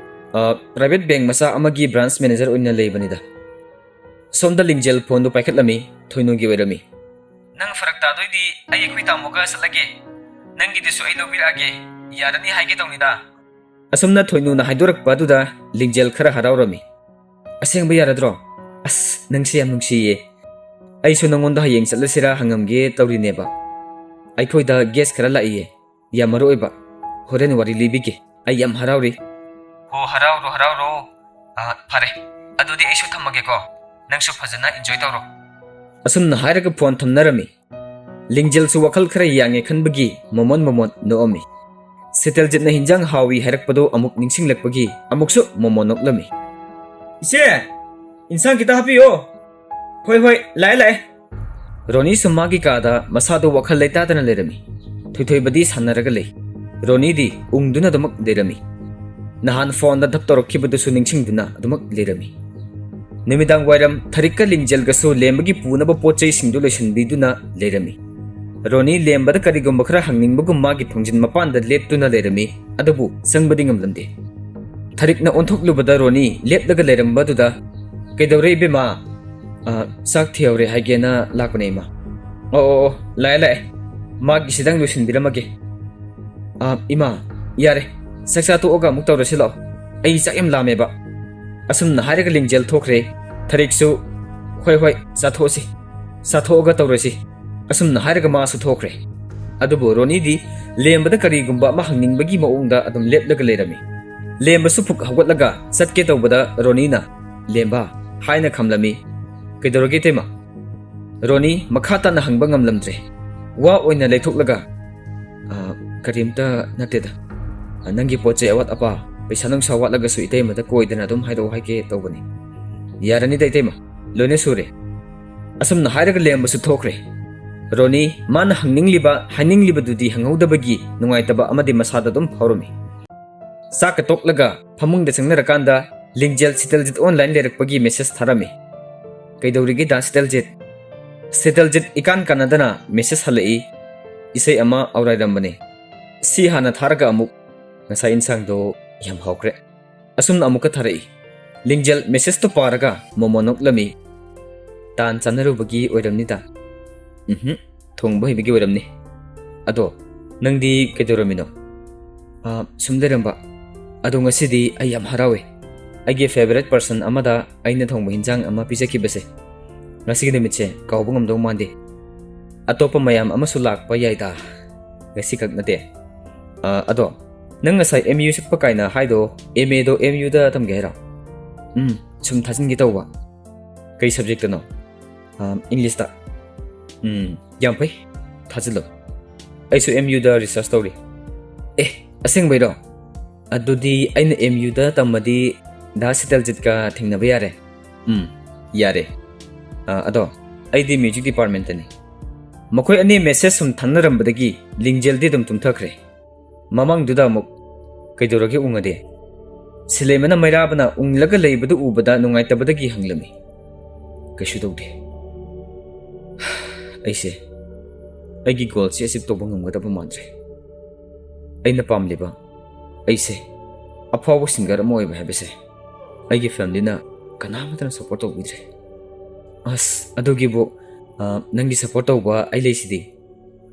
"ꯑ, ꯄ꯭ꯔꯥꯏꯚꯦꯠ ꯕꯦꯡ ꯃꯆꯥ ꯑꯃꯒꯤ ꯕ꯭ꯔꯥꯟꯁ ꯃꯦꯅꯦꯖꯔ ꯑꯣꯏꯅ ꯂꯩꯕꯅꯤꯗ"꯫ ꯁꯣꯝꯗ ꯂꯤꯡꯖꯦꯜ ꯐꯣꯟꯗꯨ ꯄꯥꯏꯈꯠꯂꯝꯃꯤ, ꯊꯣꯏꯅꯨꯒꯤ ꯑꯣꯏꯔꯝꯃꯤ꯫ "ꯅꯪ ꯐꯔꯛ ꯇꯥꯗꯣꯏꯗꯤ ꯑꯩ ꯑꯩꯈꯣꯏ ꯇꯥꯃꯣꯒ ꯆꯠꯂꯒꯦ꯫ ꯅꯪꯒꯤꯗꯨꯁꯨ ꯑꯩ ꯂꯧꯕꯤꯔꯛꯑꯒꯦ꯫ ꯌꯥꯔꯅꯤ ꯍꯥꯏꯒꯦ ꯇꯧꯅꯤꯗ"꯫ ꯑꯁꯨꯝꯅ ꯊꯣꯏꯅꯨꯅ ꯍꯥꯏꯗꯣꯔꯛꯄ ꯑꯗꯨꯗ ꯂꯤꯡꯖꯦꯜ ꯈꯔ ꯍꯔꯥꯎꯔꯝꯃꯤ꯫ "ꯑꯁꯦꯡꯕ ꯌꯥꯔꯗ꯭ꯔꯣ? ꯑꯁ, ꯅꯪꯁꯦ ꯌꯥꯝ ꯅꯨꯡꯁꯤꯌꯦ꯫ ꯑꯩꯁꯨ ꯅꯪꯉꯣꯟꯗ ꯍꯌꯦꯡ ꯆꯠꯂꯁꯤꯔꯥ ꯍꯪꯉꯝꯒꯦ ꯇꯧꯔꯤꯅꯦꯕ꯫ ꯑꯩꯈꯣꯏꯗ ꯒꯦꯁ ꯈꯔ ꯂꯥꯛꯏꯌꯦ꯫ ꯌꯥꯝ ꯃꯔꯨ ꯑꯣꯏꯕ꯫ ꯍꯣꯔꯦꯟ ꯋꯥꯔꯤ ꯂꯤꯕꯤꯒꯦ꯫ ꯑꯩ ꯌꯥꯝ ꯍꯔꯥꯎꯔꯤ"꯫ ꯑꯣ, ꯍꯔꯥꯎꯔꯣ, ꯍꯔꯥꯎꯔꯣ꯫ ꯑ, ꯐꯔꯦ꯫ ꯑꯗꯨꯗꯤ ꯑꯩꯁꯨ ꯊꯝꯃꯒꯦꯀꯣ꯫ ꯅꯪꯁꯨ ꯐꯖꯅ enjoy ꯇꯧꯔꯣ꯫ ꯑꯁꯨꯝꯅ ꯍꯥꯏꯔꯒ phone ꯊꯝꯅꯔꯝꯃꯤ꯫ ꯂꯤꯡꯖꯦꯜꯁꯨ ꯋꯥꯈꯜ ꯈꯔ ꯌꯥꯡꯉꯦ ꯈꯟꯕꯒꯤ ꯃꯣꯃꯣꯟ ꯃꯣꯃꯣꯟ ꯅꯣꯛꯑꯝꯃꯤ꯫ ꯁꯤꯇꯜꯖꯤꯠꯅ ꯍꯤꯟꯖꯥꯡ ꯍꯥꯎꯏ ꯍꯥꯏꯔꯛꯄꯗꯨ ꯑꯃꯨꯛ ꯅꯤꯡꯁꯤꯡꯂꯛꯄꯒꯤ ꯑꯃꯨꯛꯁꯨ ꯃꯣꯃꯣꯟ ꯅꯣꯛꯂꯝꯃꯤ꯫ "ꯏꯆꯦ, ꯏꯟꯁꯥꯡ ꯈꯤꯇ ꯍꯥꯞꯄꯤꯌꯣ꯫" "ꯍꯣꯏ, ꯍꯣꯏ, ꯂꯥꯛꯑꯦ, ꯂꯥꯛꯑꯦ꯫" ꯔꯣꯅꯤꯁꯨ ꯃꯥꯒꯤ ꯀꯥꯗ ꯃꯁꯥꯗꯨ ꯋꯥꯈꯜ ꯂꯩꯇꯥꯗꯅ ꯂꯩꯔꯝꯃꯤ꯫ ꯊꯣꯏꯊꯣꯏꯕꯗꯤ ꯁꯥꯟꯅꯔꯒ ꯂꯩ꯫ ꯔꯣꯅꯤꯗꯤ ꯎꯪꯗꯨꯅ ꯑꯗꯨꯃꯛ ꯂꯩꯔꯝꯃꯤ꯫ ꯅꯍꯥꯟ phoneꯗ ꯙꯞ ꯇꯧꯔꯛꯈꯤꯕꯗꯨꯁꯨ ꯅꯤꯡꯁꯤꯡꯗꯨꯅ ꯑꯗꯨꯃꯛ ꯂꯩꯔꯝꯃꯤ꯫ ꯅꯨꯃꯤꯗꯥꯡ ꯋꯥꯏꯔꯝ ꯊꯔꯤꯛꯀ ꯂꯤꯡꯖꯦꯜꯒꯁꯨ ꯂꯦꯝꯕꯒꯤ ꯄꯨꯅꯕ ꯄꯣꯠ ꯆꯩꯁꯤꯡꯗꯨ ꯂꯣꯏꯁꯤꯟꯕꯤꯗꯨꯅ ꯂꯩꯔꯝꯃꯤ꯫ ꯔꯣꯅꯤ ꯂꯦꯝꯕꯗ ꯀꯔꯤꯒꯨꯝꯕ ꯈꯔ ꯍꯪꯅꯤꯡꯕꯒꯨꯝ ꯃꯥꯒꯤ ꯊꯣꯡꯖꯤꯟ ꯃꯄꯥꯟꯗ ꯂꯦꯞꯇꯨꯅ ꯂꯩꯔꯝꯃꯤ, ꯑꯗꯨꯕꯨ ꯆꯪꯕꯗꯤ ꯉꯝꯂꯝꯗꯦ꯫ ꯊꯔꯤꯛꯅ ꯑꯣꯟꯊꯣꯛꯂꯨꯕꯗ ꯔꯣꯅꯤ ꯂꯦꯞꯂꯒ ꯂꯩꯔꯝꯕꯗꯨꯗ, "ꯀꯩꯗꯧꯔꯦ, ꯏꯕꯦꯝꯃ?" "ꯑ, ꯆꯥꯛ ꯊꯤꯍꯧꯔꯦ ꯍꯥꯏꯒꯦꯅ ꯂꯥꯛꯄꯅꯦ, ꯏꯃꯥ꯫" "ꯑꯣ, ꯑꯣ, ꯑꯣ, ꯂꯥꯛꯑꯦ, ꯂꯥꯛꯑꯦ꯫ ꯃꯥꯒꯤꯁꯤꯗꯪ ꯂꯣꯏꯁꯤꯟꯕꯤꯔꯝꯃꯒꯦ꯫" "ꯑ, ꯏꯃꯥ, ꯌꯥꯔꯦ꯫ ꯆꯥꯛ ꯆꯥ ꯇꯣꯛꯑꯒ ꯑꯃꯨꯛ ꯇꯧꯔꯁꯤ ꯂꯥꯛꯑꯣ꯫ ꯑꯩ ꯆꯥꯛ ꯌꯥꯝ ꯂꯥꯝꯃꯦꯕ꯫" ꯑꯁꯨꯝꯅ ꯍꯥꯏꯔꯒ ꯂꯤꯡꯖꯦꯜ ꯊꯣꯛꯈ꯭ꯔꯦ꯫ ꯊꯔꯤꯛꯁꯨ, "ꯍꯣꯏ, ꯍꯣꯏ, ꯆꯥꯊꯣꯛꯑꯁꯤ꯫ ꯆꯥꯊꯣꯛꯑꯒ ꯇꯧꯔꯁꯤ꯫" ꯑꯁꯨꯝꯅ ꯍꯥꯏꯔꯒ ꯃꯥꯁꯨ ꯊꯣꯛꯈ꯭ꯔꯦ꯫ ꯑꯗꯨꯕꯨ ꯔꯣꯅꯤꯗꯤ ꯂꯦꯝꯕꯗ ꯀꯔꯤꯒꯨꯝꯕ ꯑꯃ ꯍꯪꯅꯤꯡꯕꯒꯤ ꯃꯑꯣꯡꯗ ꯑꯗꯨꯝ ꯂꯦꯞꯂꯒ ꯂꯩꯔꯝꯃꯤ꯫ ꯂꯦꯝꯕꯁꯨ ꯐꯨꯛ ꯍꯧꯒꯠꯂꯒ ꯆꯠꯀꯦ ꯇꯧꯕꯗ ꯔꯣꯅꯤꯅ, "ꯂꯦꯝꯕ," ꯍꯥꯏꯅ ꯈꯝꯂꯝꯃꯤ꯫ "ꯀꯩꯗꯧꯔꯒꯦ, ꯏꯇꯩꯃ?" ꯔꯣꯅꯤ ꯃꯈꯥ ꯇꯥꯅ ꯍꯪꯕ ꯉꯝꯂꯝꯗ꯭ꯔꯦ꯫ ꯋꯥ ꯑꯣꯏꯅ ꯂꯩꯊꯣꯛꯂꯒ, "ꯑ, ꯀꯔꯤꯝꯇ ꯅꯠꯇꯦꯗ꯫ ꯑ, ꯅꯪꯒꯤ ꯄꯣꯠ ꯆꯩ ꯑꯋꯥꯠ ꯑꯄꯥ, ꯄꯩꯁꯥ ꯅꯨꯡꯁꯥ ꯋꯥꯠꯂꯒꯁꯨ ꯏꯇꯩꯃꯗ ꯀꯣꯏꯗꯅ ꯑꯗꯨꯝ ꯍꯥꯏꯔꯛꯑꯣ ꯍꯥꯏꯒꯦ ꯇꯧꯕꯅꯤ꯫" "ꯌꯥꯔꯅꯤꯗ, ꯏꯇꯩꯃ, ꯂꯣꯏꯅ ꯁꯨꯔꯦ꯫" ꯑꯁꯨꯝꯅ ꯍꯥꯏꯔꯒ ꯂꯦꯝꯕꯁꯨ ꯊꯣꯛꯈ꯭ꯔꯦ꯫ ꯔꯣꯅꯤ ꯃꯥꯅ ꯍꯪꯅꯤꯡꯂꯤꯕ, ꯍꯥꯏꯅꯤꯡꯂꯤꯕꯗꯨꯗꯤ ꯍꯪꯍꯧꯗꯕꯒꯤ ꯅꯨꯡꯉꯥꯏꯇꯕ ꯑꯃꯗꯤ ꯃꯁꯥꯗ ꯑꯗꯨꯝ ꯐꯥꯎꯔꯝꯃꯤ꯫ ꯆꯥꯛꯀ ꯇꯣꯛꯂꯒ ꯐꯃꯨꯡꯗ ꯆꯪꯅꯔꯀꯥꯟꯗ ꯂꯤꯡꯖꯦꯜ ꯁꯤꯇꯜꯖꯤꯠ online ꯂꯩꯔꯛꯄꯒꯤ message ꯊꯥꯔꯝꯃꯤ꯫ "ꯀꯩꯗꯧꯔꯤꯒꯦ, ꯗꯥ ꯁꯤꯇꯜꯖꯤꯠ?" ꯁꯤꯇꯜꯖꯤꯠ ꯏꯀꯥꯟ ꯀꯥꯟꯅꯗꯅ message ꯍꯜꯂꯛꯏ꯫ "ꯏꯁꯩ ꯑꯃ ꯑꯧꯔꯥꯏꯔꯝꯕꯅꯦ꯫ ꯁꯤ ꯍꯥꯟꯅ ꯊꯥꯔꯒ ꯑꯃꯨꯛ꯫ ꯉꯁꯥꯏ ꯏꯟꯁꯥꯡꯗꯣ ꯌꯥꯝ ꯍꯥꯎꯈ꯭ꯔꯦ꯫" ꯑꯁꯨꯝꯅ ꯑꯃꯨꯛꯀ ꯊꯥꯔꯛꯏ꯫ ꯂꯤꯡꯖꯦꯜ message ꯇꯣ ꯄꯥꯔꯒ ꯃꯣꯃꯣꯟ ꯅꯣꯛꯂꯝꯃꯤ꯫ "ꯇꯥꯟ ꯆꯥꯟꯅꯔꯨꯕꯒꯤ ꯑꯣꯏꯔꯝꯅꯤꯗ꯫" "ꯎꯝꯍꯨꯝ, ꯊꯣꯡꯕ ꯍꯩꯕꯒꯤ ꯑꯣꯏꯔꯝꯅꯤ꯫ ꯑꯗꯣ, ꯅꯪꯗꯤ ꯀꯩꯗꯧꯔꯝꯃꯤꯅꯣ?" "ꯑ, ꯁꯨꯝ ꯂꯩꯔꯝꯕ꯫ ꯑꯗꯣ ꯉꯁꯤꯗꯤ ꯑꯩ ꯌꯥꯝ ꯍꯔꯥꯎꯋꯦ꯫ ꯑꯩꯒꯤ favourite person ꯑꯃꯗ ꯑꯩꯅ ꯊꯣꯡꯕ ꯍꯤꯟꯖꯥꯡ ꯑꯃ ꯄꯤꯖꯈꯤꯕꯁꯦ ꯉꯁꯤꯒꯤ ꯅꯨꯃꯤꯠꯁꯦ ꯀꯥꯎꯕ ꯉꯝꯗꯧ ꯃꯥꯟꯗꯦ꯫ ꯑꯇꯣꯞꯄ ꯃꯌꯥꯝ ꯑꯃꯁꯨ ꯂꯥꯛꯄ ꯌꯥꯏꯗ, ꯉꯁꯤꯈꯛ ꯅꯠꯇꯦ꯫ ꯑ, ꯑꯗꯣ ꯅꯪ ꯉꯁꯥꯏ ꯑꯦꯝ ꯌꯨ ꯁꯛꯄ ꯀꯥꯏꯅ ꯍꯥꯏꯗꯣ, ꯑꯦꯝ ꯑꯦꯗꯣ ꯑꯦꯝ ꯌꯨꯗ ꯇꯝꯒꯦ ꯍꯥꯏꯔꯣ? ꯎꯝ, ꯁꯨꯝ ꯊꯥꯖꯤꯟꯒꯦ ꯇꯧꯕ꯫ ꯀꯩ ꯁꯕꯖꯦꯛꯇꯅꯣ? ꯑꯥ, ꯏꯪꯂꯤꯁꯇ꯫ ꯎꯝ, ꯌꯥꯝ ꯐꯩ, ꯊꯥꯖꯤꯜꯂꯣ꯫ ꯑꯩꯁꯨ ꯑꯦꯝ ꯌꯨꯗ ꯔꯤꯁꯔꯁ ꯇꯧꯔꯤ꯫ ꯑꯦ, ꯑꯁꯦꯡꯕꯩꯔꯣ? ꯑꯗꯨꯗꯤ ꯑꯩꯅ ꯑꯦꯝ ꯌꯨꯗ ꯇꯝꯃꯗꯤ ꯗꯥ ꯁꯤꯇꯜꯖꯤꯠꯀ ꯊꯦꯡꯅꯕ ꯌꯥꯔꯦ꯫ ꯎꯝ, ꯌꯥꯔꯦ꯫ ꯑꯥ, ꯑꯗꯣ ꯑꯩꯗꯤ ꯃ꯭ꯌꯨꯖꯤꯛ ꯗꯤꯄꯥꯔꯠꯃꯦꯟꯇꯅꯤ꯫ ꯃꯈꯣꯏ ꯑꯅꯤ ꯃꯦꯁꯦꯖ ꯁꯨꯝ ꯊꯥꯅꯔꯝꯕꯗꯒꯤ ꯂꯤꯡꯖꯦꯜꯗꯤ ꯑꯗꯨꯝ ꯇꯨꯝꯊꯈ꯭ꯔꯦ꯫ ꯃꯃꯥꯡꯗꯨꯗ ꯑꯃꯨꯛ, "ꯀꯩꯗꯧꯔꯒꯦ ꯎꯪꯉꯗꯤ?" ꯁꯤꯂꯦꯝꯕꯅ ꯃꯩꯔꯥꯕꯅ ꯎꯪꯂꯒ ꯂꯩꯕꯗꯨ ꯎꯕꯗ ꯅꯨꯡꯉꯥꯏꯇꯕꯗꯒꯤ ꯍꯪꯂꯝꯃꯤ꯫ "ꯀꯩꯁꯨ ꯇꯧꯗꯦ꯫ ꯑꯩꯁꯦ ꯑꯩꯒꯤ ꯒꯣꯜꯁꯦ ꯑꯦꯆꯤꯞ ꯇꯧꯕ ꯉꯝꯒꯗꯕ ꯃꯥꯟꯗ꯭ꯔꯦ꯫ ꯑꯩꯅ ꯄꯥꯝꯂꯤꯕ, ꯑꯩꯁꯦ ꯑꯐꯥꯎꯕ ꯁꯤꯡꯒꯔ ꯑꯃ ꯑꯣꯏꯕ ꯍꯥꯏꯕꯁꯦ ꯑꯩꯒꯤ ꯐꯦꯃꯤꯂꯤꯅ ꯀꯅꯥꯃꯠꯇꯅ ꯁꯞꯄꯣꯔꯠ ꯇꯧꯕꯤꯗ꯭ꯔꯦ꯫" "ꯑꯁ, ꯑꯗꯨꯒꯤꯕꯨ, ꯑ, ꯅꯪꯒꯤ ꯁꯞꯄꯣꯔꯠ ꯇꯧꯕ ꯑꯩ ꯂꯩꯁꯤꯗꯤ꯫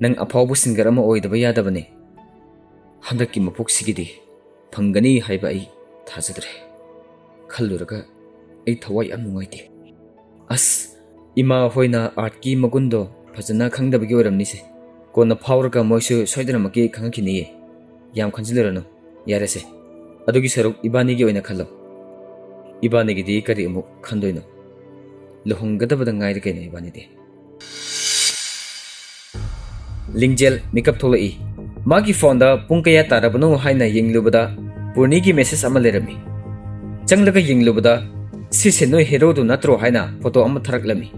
ꯅꯪ ꯑꯐꯥꯎꯕ ꯁꯤꯡꯒꯔ ꯑꯃ ꯑꯣꯏꯗꯕ ꯌꯥꯗꯕꯅꯤ꯫ ꯍꯟꯗꯛꯀꯤ ꯃꯄꯣꯛꯁꯤꯒꯤꯗꯤ ꯐꯪꯒꯅꯤ ꯍꯥꯏꯕ ꯑꯩ ꯊꯥꯖꯗ꯭ꯔꯦ꯫ ꯈꯜꯂꯨꯔꯒ ꯑꯩ ꯊꯋꯥꯏ ꯌꯥꯝ ꯅꯨꯡꯉꯥꯏꯇꯦ꯫" ꯑꯁ, ꯏꯃꯥ ꯍꯣꯏꯅ ꯑꯥꯔꯠꯀꯤ ꯃꯒꯨꯟꯗꯣ ꯐꯖꯅ ꯈꯪꯗꯕꯒꯤ ꯑꯣꯏꯔꯝꯅꯤꯁꯦ꯫ ꯀꯣꯟꯅ ꯐꯥꯎꯔꯒ ꯃꯣꯏꯁꯨ ꯁꯣꯏꯗꯅꯃꯛꯀꯤ ꯈꯪꯉꯛꯈꯤꯅꯤꯌꯦ꯫ ꯌꯥꯝ ꯈꯟꯖꯤꯜꯂꯨꯔꯅꯨ, ꯌꯥꯔꯦꯁꯦ꯫ ꯑꯗꯨꯒꯤ ꯁꯔꯨꯛ ꯏꯕꯥꯅꯤꯒꯤ ꯑꯣꯏꯅ ꯈꯜꯂꯣ꯫ ꯏꯕꯥꯅꯤꯒꯤꯗꯤ ꯀꯔꯤ ꯑꯃꯨꯛ ꯈꯟꯗꯣꯏꯅꯣ? ꯂꯨꯍꯣꯡꯒꯗꯕꯗ ꯉꯥꯏꯔꯦ ꯀꯩꯅꯣ ꯏꯕꯥꯅꯤꯗꯤ꯫ ꯂꯤꯡꯖꯦꯜ ꯃꯤꯀꯞ ꯊꯣꯛꯂꯛꯏ꯫ ꯃꯥꯒꯤ ꯐꯣꯟꯗ ꯄꯨꯡ ꯀꯌꯥ ꯇꯥꯔꯕꯅꯣ ꯍꯥꯏꯅ ꯌꯦꯡꯂꯨꯕꯗ ꯄꯨꯔꯅꯤꯒꯤ ꯃꯦꯁꯦꯖ ꯑꯃ ꯂꯩꯔꯝꯃꯤ꯫ ꯆꯪꯂꯒ ꯌꯦꯡꯂꯨꯕꯗ, "ꯁꯤꯁꯦ ꯅꯣꯏ ꯍꯦꯔꯣꯗꯨ ꯅꯠꯇ꯭ꯔꯣ?" ꯍꯥꯏꯅ ꯐꯣꯇꯣ ꯑꯃ ꯊꯥꯔꯛꯂꯝꯃꯤ꯫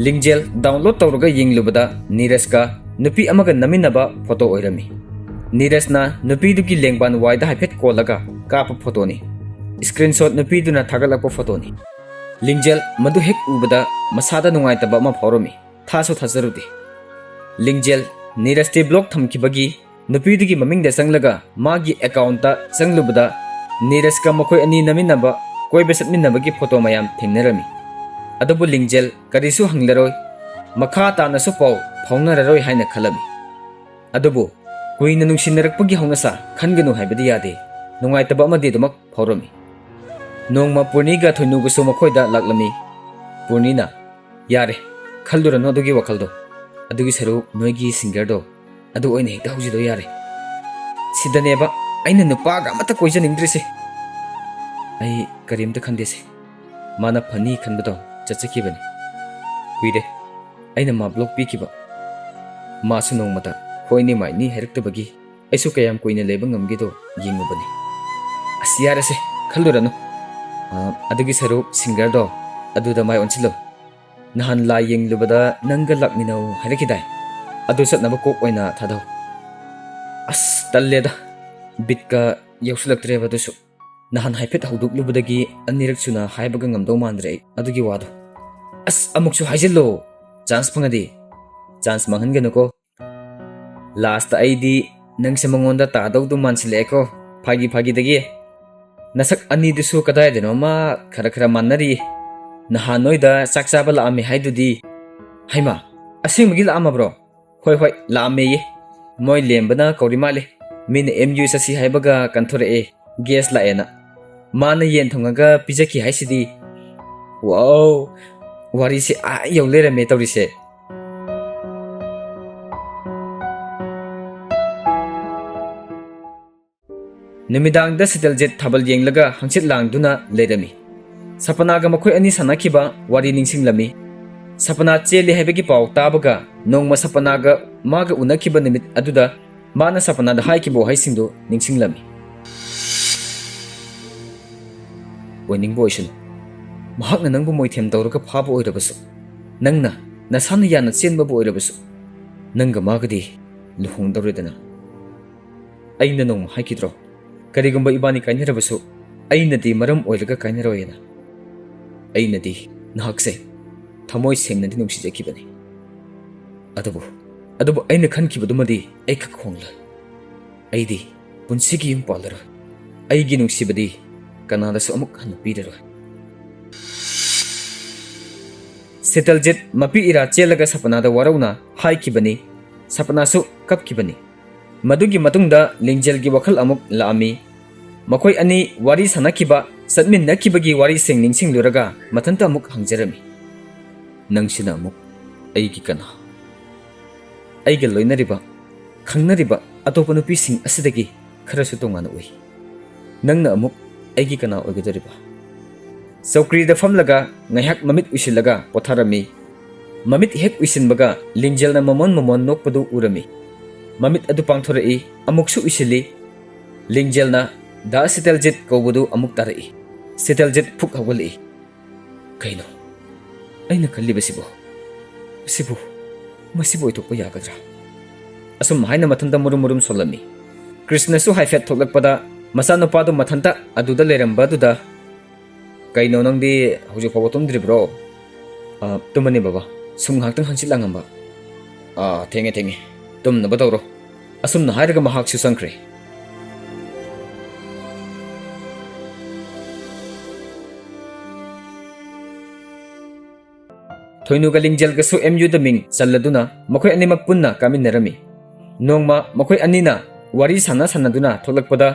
ꯂꯤꯡꯖꯦꯜ ꯗꯥꯎꯟꯂꯣꯗ ꯇꯧꯔꯒ ꯌꯦꯡꯂꯨꯕꯗ ꯅꯤꯔꯖꯀ ꯅꯨꯄꯤ ꯑꯃꯒ ꯅꯝꯃꯤꯟꯅꯕ ꯐꯣꯇꯣ ꯑꯣꯏꯔꯝꯃꯤ꯫ ꯅꯤꯔꯖꯅ ꯅꯨꯄꯤꯗꯨꯒꯤ ꯂꯦꯡꯕꯥꯟ ꯋꯥꯏꯗ ꯍꯥꯏꯐꯦꯠ ꯀꯣꯜꯂꯒ ꯀꯥꯞꯄ ꯐꯣꯇꯣꯅꯤ꯫ ꯁ꯭ꯀ꯭ꯔꯤꯟꯁꯣꯠ ꯅꯨꯄꯤꯗꯨꯅ ꯊꯥꯒꯠꯂꯛꯄ ꯐꯣꯇꯣꯅꯤ꯫ ꯂꯤꯡꯖꯦꯜ ꯃꯗꯨ ꯍꯦꯛ ꯎꯕꯗ ꯃꯁꯥꯗ ꯅꯨꯡꯉꯥꯏꯇꯕ ꯑꯃ ꯐꯥꯎꯔꯝꯃꯤ꯫ ꯊꯥꯁꯨ ꯊꯥꯖꯔꯨꯗꯦ꯫ ꯂꯤꯡꯖꯦꯜ ꯅꯤꯔꯖꯇꯤ ꯕ꯭ꯂꯣꯛ ꯊꯝꯈꯤꯕꯒꯤ ꯅꯨꯄꯤꯗꯨꯒꯤ ꯃꯃꯤꯡꯗ ꯆꯪꯂꯒ ꯃꯥꯒꯤ ꯑꯦꯀꯥꯎꯟꯠꯇ ꯆꯪꯂꯨꯕꯗ ꯅꯤꯔꯖꯀ ꯃꯈꯣꯏ ꯑꯅꯤ ꯅꯝꯃꯤꯟꯅꯕ, ꯀꯣꯏꯕ ꯆꯠꯃꯤꯟꯅꯕꯒꯤ ꯐꯣꯇꯣ ꯃꯌꯥꯝ ꯊꯦꯡꯅꯔꯝꯃꯤ꯫ ꯑꯗꯨꯕꯨ ꯂꯤꯡꯖꯦꯜ ꯀꯔꯤꯁꯨ ꯍꯪꯂꯔꯣꯏ, ꯃꯈꯥ ꯇꯥꯅꯁꯨ ꯄꯥꯎ ꯐꯥꯎꯅꯔꯔꯣꯏ ꯍꯥꯏꯅ ꯈꯜꯂꯝꯃꯤ꯫ ꯑꯗꯨꯕꯨ ꯀꯨꯏꯅ ꯅꯨꯡꯁꯤꯅꯔꯛꯄꯒꯤ ꯍꯧꯅꯁꯥ ꯈꯟꯒꯅꯨ ꯍꯥꯏꯕꯗꯤ ꯌꯥꯗꯦ꯫ ꯅꯨꯡꯉꯥꯏꯇꯕ ꯑꯃꯗꯤ ꯑꯗꯨꯃꯛ ꯐꯥꯎꯔꯝꯃꯤ꯫ ꯅꯣꯡꯃ ꯄꯨꯔꯅꯤꯒ ꯊꯣꯏꯅꯨꯒꯁꯨ ꯃꯈꯣꯏꯗ ꯂꯥꯛꯂꯝꯃꯤ꯫ ꯄꯨꯔꯅꯤꯅ, "ꯌꯥꯔꯦ, ꯈꯜꯂꯨꯔꯅꯨ ꯑꯗꯨꯒꯤ ꯋꯥꯈꯜꯗꯣ꯫ ꯑꯗꯨꯒꯤ ꯁꯔꯨꯛ ꯅꯣꯏꯒꯤ ꯁꯤꯡꯒꯔꯗꯣ ꯑꯗꯨ ꯑꯣꯏꯅ ꯍꯦꯛꯇ ꯍꯧꯖꯤꯜꯂꯣ ꯌꯥꯔꯦ꯫" ꯁꯤꯗꯅꯦꯕ ꯑꯩꯅ ꯅꯨꯄꯥꯒ ꯑꯃꯠꯇ ꯀꯣꯏꯖꯅꯤꯡꯗ꯭ꯔꯤꯁꯦ꯫ ꯑꯩ ꯀꯔꯤꯝꯇ ꯈꯟꯗꯦꯁꯦ꯫ ꯃꯥꯅ ꯐꯅꯤ ꯈꯟꯕꯗꯣ ꯆꯠꯆꯈꯤꯕꯅꯤ꯫ ꯀꯨꯏꯔꯦ ꯑꯩꯅ ꯃꯥ ꯕ꯭ꯂꯣꯛ ꯄꯤꯈꯤꯕ꯫ ꯃꯥꯁꯨ ꯅꯣꯡꯃꯇ "ꯍꯣꯏꯅꯤ ꯃꯥꯏꯅꯤ" ꯍꯥꯏꯔꯛꯇꯕꯒꯤ ꯑꯩꯁꯨ ꯀꯌꯥꯝ ꯀꯨꯏꯅ ꯂꯩꯕ ꯉꯝꯒꯦꯗꯣ ꯌꯦꯡꯉꯨꯕꯅꯤ꯫ ꯑꯁ, ꯌꯥꯔꯦꯁꯦ, ꯈꯜꯂꯨꯔꯅꯨ꯫ ꯑ, ꯑꯗꯨꯒꯤ ꯁꯔꯨꯛ ꯁꯤꯡꯒꯔꯗꯣ, ꯑꯗꯨꯗ ꯃꯥꯏ ꯑꯣꯟꯁꯤꯜꯂꯨ꯫ ꯅꯍꯥꯟ ꯂꯥꯏ ꯌꯦꯡꯂꯨꯕꯗ ꯅꯪꯒ ꯂꯥꯛꯃꯤꯟꯅꯧ ꯍꯥꯏꯔꯛꯈꯤꯗꯥꯏ? ꯑꯗꯨ ꯆꯠꯅꯕ ꯀꯣꯛ ꯑꯣꯏꯅ ꯊꯥꯗꯧ꯫ ꯑꯁ, ꯇꯜꯂꯦꯗ꯫ ꯕꯤꯠꯀ ꯌꯧꯁꯤꯜꯂꯛꯇ꯭ꯔꯦꯕ ꯑꯗꯨꯁꯨ꯫ ꯅꯍꯥꯟ ꯍꯥꯏꯐꯦꯠ ꯍꯧꯗꯣꯛꯂꯨꯕꯗꯒꯤ ꯑꯅꯤꯔꯛ ꯁꯨꯅ ꯍꯥꯏꯕꯒ ꯉꯝꯗꯧ ꯃꯥꯟꯗ꯭ꯔꯦ ꯑꯩ ꯑꯗꯨꯒꯤ ꯋꯥꯗꯣ꯫ ꯑꯁ, ꯑꯃꯨꯛꯁꯨ ꯍꯥꯏꯖꯤꯜꯂꯣ꯫ ꯆꯥꯟꯁ ꯐꯪꯉꯗꯤ꯫ ꯆꯥꯟꯁ ꯃꯥꯡꯍꯟꯒꯅꯨꯀꯣ꯫ ꯂꯥꯁꯇ ꯑꯩꯗꯤ ꯅꯪꯁꯦ ꯃꯉꯣꯟꯗ ꯇꯥꯗꯧꯗꯨ ꯃꯥꯟꯁꯤꯜꯂꯛꯑꯦꯀꯣ, ꯐꯥꯒꯤ ꯐꯥꯒꯤꯗꯒꯤ꯫ ꯅꯁꯛ ꯑꯅꯤꯗꯨꯁꯨ ꯀꯗꯥꯏꯗꯅꯣꯃ ꯈꯔ ꯈꯔ ꯃꯥꯟꯅꯔꯤ꯫ ꯅꯍꯥꯟ ꯅꯣꯏꯗ ꯆꯥꯛ ꯆꯥꯕ ꯂꯥꯛꯑꯝꯃꯦ ꯍꯥꯏꯗꯨꯗꯤ꯫ ꯍꯩꯃꯥ, ꯑꯁꯦꯡꯕꯒꯤ ꯂꯥꯛꯑꯝꯃꯕ꯭ꯔꯣ? ꯍꯣꯏ, ꯍꯣꯏ, ꯂꯥꯛꯑꯝꯃꯦꯌꯦ꯫ ꯃꯣꯏ ꯂꯦꯝꯕꯅ ꯀꯧꯔꯤ ꯃꯥꯜꯂꯦ꯫ ꯃꯤꯅ ꯑꯦꯝ ꯌꯨ ꯆꯠꯁꯤ ꯍꯥꯏꯕꯒ ꯀꯟꯊꯣꯔꯛꯑꯦ, ꯒꯦꯁ ꯂꯥꯛꯑꯦꯅ꯫ ꯃꯥꯅ ꯌꯦꯟ ꯊꯣꯡꯉꯒ ꯄꯤꯖꯈꯤ ꯍꯥꯏꯁꯤꯗꯤ꯫ ꯋꯥꯎ, ꯋꯥꯔꯤꯁꯦ ꯑꯥ ꯌꯧ ꯂꯩꯔꯝꯃꯦ ꯇꯧꯔꯤꯁꯦ꯫ ꯅꯨꯃꯤꯗꯥꯡꯗ ꯁꯤꯇꯜꯖꯤꯠ ꯊꯥꯕꯜ ꯌꯦꯡꯂꯒ ꯍꯪꯆꯤꯠ ꯂꯥꯡꯗꯨꯅ ꯂꯩꯔꯝꯃꯤ꯫ ꯁꯄꯅꯥꯒ ꯃꯈꯣꯏ ꯑꯅꯤ ꯁꯥꯟꯅꯈꯤꯕ ꯋꯥꯔꯤ ꯅꯤꯡꯁꯤꯡꯂꯝꯃꯤ꯫ ꯁꯄꯅꯥ ꯆꯦꯜꯂꯤ ꯍꯥꯏꯕꯒꯤ ꯄꯥꯎ ꯇꯥꯕꯒ ꯅꯣꯡꯃ ꯁꯄꯅꯥꯒ ꯃꯥꯒ ꯎꯅꯈꯤꯕ ꯅꯨꯃꯤꯠ ꯑꯗꯨꯗ ꯃꯥꯅ ꯁꯄꯅꯥꯗ ꯍꯥꯏꯈꯤꯕ ꯋꯥꯍꯩꯁꯤꯡꯗꯨ ꯅꯤꯡꯁꯤꯡꯂꯝꯃꯤ꯫ "ꯑꯣꯏꯅꯤꯡꯕ ꯑꯣꯏꯁꯅꯨ꯫ ꯃꯍꯥꯛꯅ ꯅꯪꯕꯨ ꯃꯣꯏꯊꯦꯝ ꯇꯧꯔꯒ ꯐꯥꯕ ꯑꯣꯏꯔꯕꯁꯨ, ꯅꯪꯅ ꯅꯁꯥꯅ ꯌꯥꯅ ꯆꯦꯟꯕꯕꯨ ꯑꯣꯏꯔꯕꯁꯨ, ꯅꯪꯒ ꯃꯥꯒꯗꯤ ꯂꯨꯍꯣꯡꯗꯧꯔꯦꯗꯅ꯫ ꯑꯩꯅ ꯅꯣꯡꯃ ꯍꯥꯏꯈꯤꯗ꯭ꯔꯣ, ꯀꯔꯤꯒꯨꯝꯕ ꯏꯕꯥꯅꯤ ꯀꯥꯏꯅꯔꯕꯁꯨ ꯑꯩꯅꯗꯤ ꯃꯔꯝ ꯑꯣꯏꯔꯒ ꯀꯥꯏꯅꯔꯣꯏꯅ? ꯑꯩꯅꯗꯤ ꯅꯍꯥꯛꯁꯦ ꯊꯃꯣꯏ ꯁꯦꯡꯅꯗꯤ ꯅꯨꯡꯁꯤꯖꯈꯤꯕꯅꯤ꯫ ꯑꯗꯨꯕꯨ, ꯑꯗꯨꯕꯨ ꯑꯩꯅ ꯈꯟꯈꯤꯕꯗꯨꯃꯗꯤ ꯑꯩ ꯈꯛ ꯍꯣꯡꯂꯣꯏ꯫ ꯑꯩꯗꯤ ꯄꯨꯟꯁꯤꯒꯤ ꯌꯨꯝ ꯄꯥꯜꯂꯔꯣꯏ꯫ ꯑꯩꯒꯤ ꯅꯨꯡꯁꯤꯕꯗꯤ ꯀꯅꯥꯗꯁꯨ ꯑꯃꯨꯛ ꯍꯟꯅ ꯄꯤꯔꯔꯣꯏ꯫" ꯁꯤꯇꯜꯖꯤꯠ ꯃꯄꯤ ꯏꯔꯥ ꯆꯦꯜꯂꯒ ꯁꯄꯅꯥꯗ ꯋꯥꯔꯧꯅ ꯍꯥꯏꯈꯤꯕꯅꯤ꯫ ꯁꯄꯅꯥꯁꯨ ꯀꯞꯈꯤꯕꯅꯤ꯫ ꯃꯗꯨꯒꯤ ꯃꯇꯨꯡꯗ ꯂꯤꯡꯖꯦꯜꯒꯤ ꯋꯥꯈꯜ ꯑꯃꯨꯛ ꯂꯥꯛꯑꯝꯃꯤ꯫ ꯃꯈꯣꯏ ꯑꯅꯤ ꯋꯥꯔꯤ ꯁꯥꯟꯅꯈꯤꯕ, ꯆꯠꯃꯤꯟꯅꯈꯤꯕꯒꯤ ꯋꯥꯔꯤꯁꯤꯡ ꯅꯤꯡꯁꯤꯡꯂꯨꯔꯒ ꯃꯊꯟꯇ ꯑꯃꯨꯛ ꯍꯪꯖꯔꯝꯃꯤ, "ꯅꯪꯁꯤꯅ ꯑꯃꯨꯛ ꯑꯩꯒꯤ ꯀꯅꯥ? ꯑꯩꯒ ꯂꯣꯏꯅꯔꯤꯕ, ꯈꯪꯅꯔꯤꯕ ꯑꯇꯣꯞꯄ ꯅꯨꯄꯤꯁꯤꯡ ꯑꯁꯤꯗꯒꯤ ꯈꯔꯁꯨ ꯇꯣꯉꯥꯟꯅ ꯎꯏ꯫ ꯅꯪꯅ ꯑꯃꯨꯛ ꯑꯩꯒꯤ ꯀꯅꯥ ꯑꯣꯏꯒꯗꯧꯔꯤꯕ? ꯆꯧꯀ꯭ꯔꯤꯗ ꯐꯝꯂꯒ ꯉꯥꯏꯍꯥꯛ ꯃꯃꯤꯠ ꯎꯏꯁꯤꯜꯂꯒ ꯄꯣꯊꯥꯔꯝꯃꯤ꯫ ꯃꯃꯤꯠ ꯍꯦꯛ ꯎꯏꯁꯤꯟꯕꯒ ꯂꯤꯡꯖꯦꯜꯅ ꯃꯃꯣꯟ ꯃꯃꯣꯟ ꯅꯣꯛꯄꯗꯨ ꯎꯔꯝꯃꯤ꯫ ꯃꯃꯤꯠ ꯑꯗꯨ ꯄꯥꯡꯊꯣꯔꯛꯏ, ꯑꯃꯨꯛꯁꯨ ꯎꯏꯁꯤꯜꯂꯤ꯫ ꯂꯤꯡꯖꯦꯜꯅ "ꯗꯥ ꯁꯤꯇꯜꯖꯤꯠ" ꯀꯧꯕꯗꯨ ꯑꯃꯨꯛ ꯇꯥꯔꯛꯏ꯫ ꯁꯤꯇꯜꯖꯤꯠ ꯐꯨꯛ ꯍꯧꯒꯠꯂꯛꯏ꯫ "ꯀꯩꯅꯣ ꯑꯩꯅ ꯈꯜꯂꯤꯕꯁꯤꯕꯨ? ꯃꯁꯤꯕꯨ, ꯃꯁꯤꯕꯨ ꯑꯣꯏꯊꯣꯛꯄ ꯌꯥꯒꯗ꯭ꯔꯥ?" ꯑꯁꯨꯝ ꯍꯥꯏꯅ ꯃꯊꯟꯇ ꯃꯨꯔꯨꯝ ꯃꯨꯔꯨꯝ ꯁꯣꯜꯂꯝꯃꯤ꯫ ꯀ꯭ꯔꯤꯁꯅꯁꯨ ꯍꯥꯏꯐꯦꯠ ꯊꯣꯛꯂꯛꯄꯗ ꯃꯆꯥꯅꯨꯄꯥꯗꯨ ꯃꯊꯟꯇ ꯑꯗꯨꯗ ꯂꯩꯔꯝꯕꯗꯨꯗ, "ꯀꯩꯅꯣ, ꯅꯪꯗꯤ ꯍꯧꯖꯤꯛ ꯐꯥꯎꯕ ꯇꯨꯝꯗ꯭ꯔꯤꯕ꯭ꯔꯣ?" "ꯑ, ꯇꯨꯝꯃꯅꯤ ꯕꯕꯥ, ꯁꯨꯝ ꯉꯥꯏꯍꯥꯛꯇꯪ ꯍꯪꯆꯤꯠ ꯂꯥꯡꯉꯝꯕ꯫" "ꯑꯥ, ꯊꯦꯡꯉꯦ, ꯊꯦꯡꯉꯦ, ꯇꯨꯝꯅꯕ ꯇꯧꯔꯣ꯫" ꯑꯁꯨꯝꯅ ꯍꯥꯏꯔꯒ ꯃꯍꯥꯛꯁꯨ ꯆꯪꯈ꯭ꯔꯦ꯫ ꯊꯣꯏꯅꯨꯒ ꯂꯤꯡꯖꯦꯜꯒꯁꯨ ꯑꯦꯝ ꯌꯨꯗ ꯃꯤꯡ ꯆꯜꯂꯗꯨꯅ ꯃꯈꯣꯏ ꯑꯅꯤꯃꯛ ꯄꯨꯟꯅ ꯀꯥꯃꯤꯟꯅꯔꯝꯃꯤ꯫ ꯅꯣꯡꯃ ꯃꯈꯣꯏ ꯑꯅꯤꯅ ꯋꯥꯔꯤ ꯁꯥꯟꯅ ꯁꯥꯟꯅꯗꯨꯅ ꯊꯣꯛꯂꯛꯄꯗ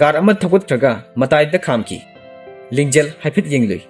ꯀꯥꯔ ꯑꯃ ꯊꯧꯒꯠꯈ꯭ꯔꯒ ꯃꯇꯥꯏꯗ ꯈꯥꯝꯈꯤ꯫ ꯂꯤꯡꯖꯦꯜ ꯍꯥꯏꯐꯦꯠ ꯌꯦꯡꯂꯨꯏ꯫